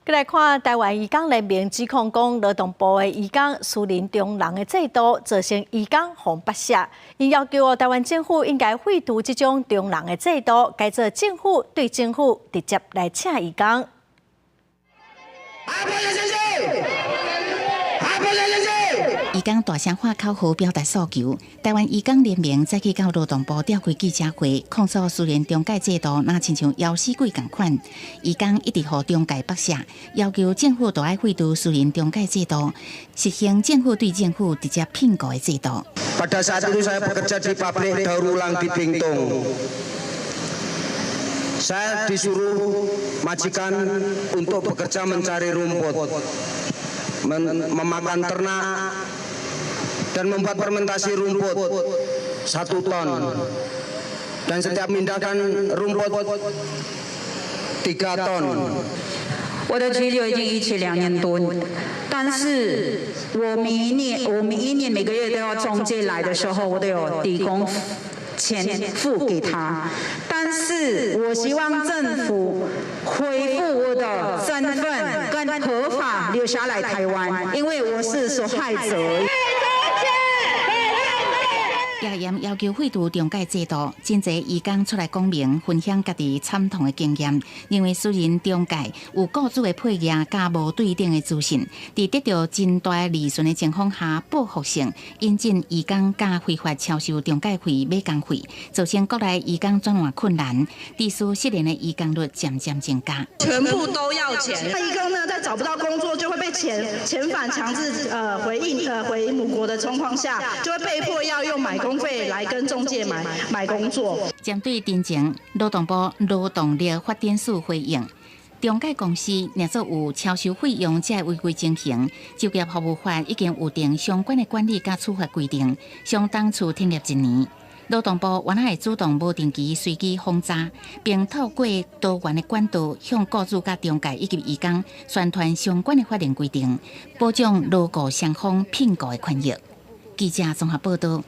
閣來看臺灣移工聯盟指控講，勞動部的移工私人中人的制度，造成移工予剝削。𪜶要求臺灣政府應該廢除這種中人的制度，改做政府對政府直接來請移工。阿婆先生，阿婆先生。移工大聲喊口號表達訴求。臺灣移工聯盟早起到勞動部召開記者會，控訴私人中介制度，若親像枵死鬼仝款。移工一直予中介剝削，要求政府都愛廢除私人中介制度，實行政府對政府直接聘僱的制度。 Pada saat itu saya bekerja di pabrik daur ulang di Pingtung. Saya disuruh majikan untuk bekerja mencari rumput, memakan ternak, dan membuat fermentasi rumput 1 ton. Dan setiap memindahkan rumput 3 ton. 我的居留已經逾期2年多，但是我每一年每個月都要中介來的時候，我都有提供錢付給他。但是我希望政府恢復我的身份跟合法留下來台灣，因為我是受害者。也嚴要求廢除中介制度，真濟移工出來講明，分享家己慘痛的經驗，認為私人中介有僱主的配額佮無對等的資訊，佇得著真大利潤的情況下，報復性引進移工佮非法超收中介費、買工費，造成國內移工轉換困難，致使失聯的移工率漸漸增加。全部都要錢。那移工呢，在找不到工作，就會被遣返強制回母國的狀況下，就會被迫要用買工費來跟中介買工作。針對陳情，勞動部勞動力發展署回應，中介公司若做有超收費用這違規情形，就業服務法已經有定相關的管理佮處罰規定，相當處停業一年。勞動部原來會主動無定期隨機訪查，並透過多元的管道向僱主佮中介以及移工宣傳相關的法令規定，保障勞雇雙方聘僱的權益。記者綜合報道。